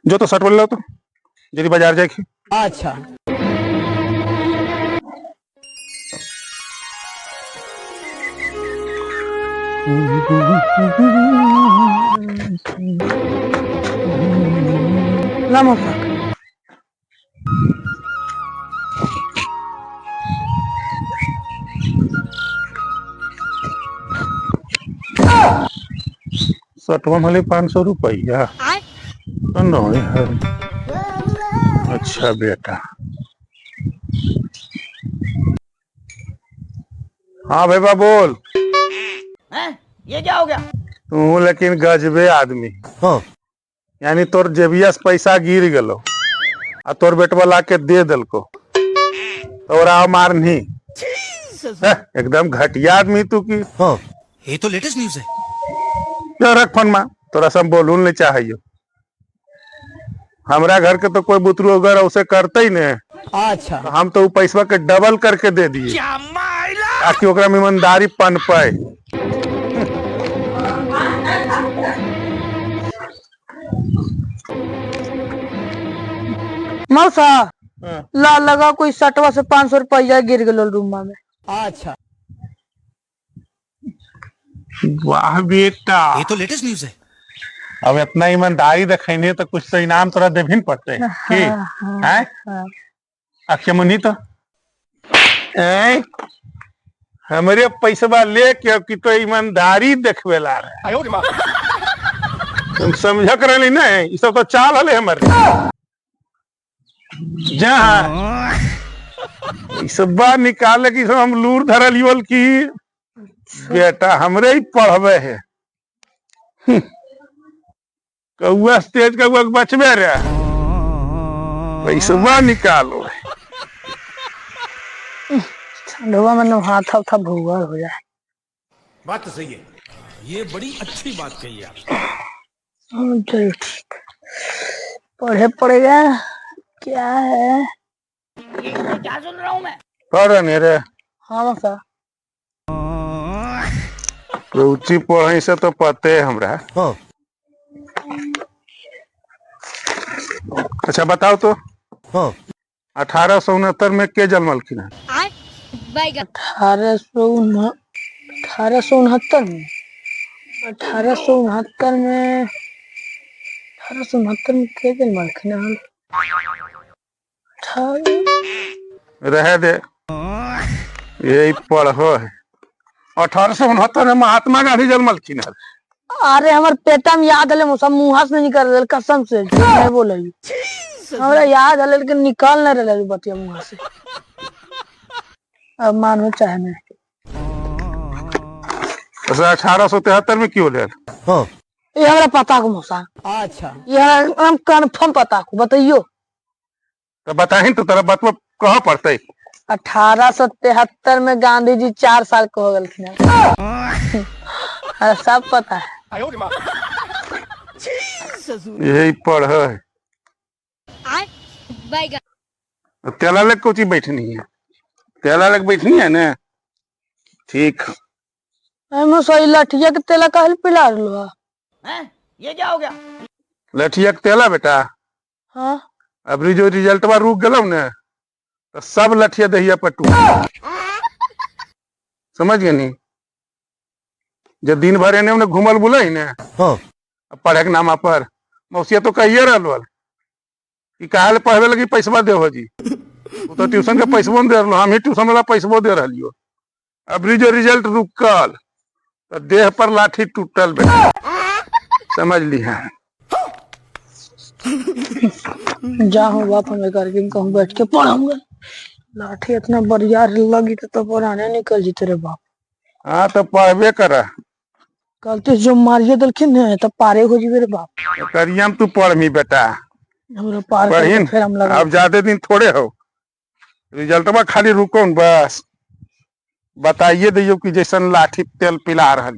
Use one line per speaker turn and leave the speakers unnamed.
जो तो शर्ट बोल तो जल्दी बाजार जाए के।
अच्छा।
ला मौसा।
शर्टवा में 500 रुपया तो नहीं है। अच्छा बेटा। हाँ भाई बा बोल।
हैं? ये क्या हो गया?
तू लेकिन गजबे आदमी।
हाँ।
यानी तोर जेबिया से पैसा गिर गलो आ तोर बेटवा ला के दे दलको तोरा मारनी। एकदम घटिया आदमी तू की।
हाँ।
ये तो लेटेस्ट न्यूज है।
चल रख फोन मा, तोरा से हम बोलू नहीं चाहिए। हमरा घर के तो कोई बुतरू अगर उसे करते ही नहीं।
अच्छा।
तो हम तो पैसा के डबल करके दे दिए ताकि ओकरा में ईमानदारी पनपे।
मौसा
हाँ।
ला लगा कोई सटवा से 500 रुपया गिर गलो रूमा में।
अच्छा।
वाह बेटा,
ये तो लेटेस्ट न्यूज है।
अब इतना ईमानदारी देखेंगे तो कुछ तो इनाम तोरा देभी न पड़ते की। हैं?
हाँ।
अक्षय मुनि तो ऐं? हमरे पैसवा लेके अब की तो ईमानदारी देखवे ला रहे। तुम समझक रहली ना, ई सब तो चाल हले हमर। जहाँ ई सब बा निकाले की सब हम लूर धरल की बेटा हमरे ही पढ़वे है। कौआ तेज कौआ के बचबे रे, पैसवा निकालो।
ठंडवा में हाथ हाथ भुआ हो जाए।
बात तो सही है, ये बड़ी अच्छी बात कही आप।
चलो ठीक, पढ़े पड़ेगा क्या है।
क्या सुन रहा हूँ मैं?
पढ़ नहीं रे।
हाँ मौसा।
रुचि पढ़े से तो पते है हमरा।
हाँ।
अच्छा बताओ तो।
हाँ।
1869 में के जन्मलखिन है?
1869 में, 1869 में, 1869 में के जन्मलखिन हन? अठारह
रह दे, यही पढ़ो है। 1869 में महात्मा गांधी जन्मलखिन है।
अरे हमार पेटा में याद हले मौसा, मुँह से नहीं निकल रहा कसम से झूठ नहीं बोले। हमरा याद हले लेकिन निकल नहीं रहा बतिया मुँह से। अब मानो चाहे नहीं।
अच्छा 1873 में क्यों ले?
हाँ।
ये हमरा पता को मौसा।
अच्छा।
ये हमरा हम कंफर्म पता को बताइयो।
तो बताही तो तेरा बतवा कहाँ पड़ते?
1873 में गांधी जी 4 साल के हो गए। अरे सब पता है।
यही पढ़ है। तेला लग कोची बैठनी है, तेला लग बैठनी है ना। ठीक।
मौसा लठिया के तेला काहे पिला रहलो
है? ये क्या हो गया?
लठिया के तेला बेटा।
हाँ।
अबरी जो रिजल्ट बा रुक गलो ने तो सब लठिया दहिया पर टूट। समझ गए नी? जब दिन भर एने ओने घूमल बुले ने।
हाँ।
पढ़े के नाम पर मौसिया तो कहिए रहल कि काहे पढ़वे लगी पैसवा देहो जी। वो तो ट्यूशन के पैसबो नहीं दे रहलो, हम ही ट्यूशन वाला पैसबो दे रहियो। अबरी जो रिजल्ट रुकल तो देह पर लाठी टूटल बेटा। समझ ली है?
जाऊँ बाप हमें करके कहूँ बैठ के पढ़ूंगा। लाठी इतना बढ़िया लगी तो पढ़ाने निकल जीते रे बाप।
हाँ तो पढ़बे कर।
कल तो जो मारिए दलखिन है तो पारे हो जीवे रे बाप।
करियम तू पढ़मी बेटा।
हमरा पार
पढ़िन
फिर हम लगा।
अब ज्यादा दिन थोड़े हो, रिजल्टवा खाली रुको न बस। बताइए दियो कि जैसन लाठी तेल पिला रहा।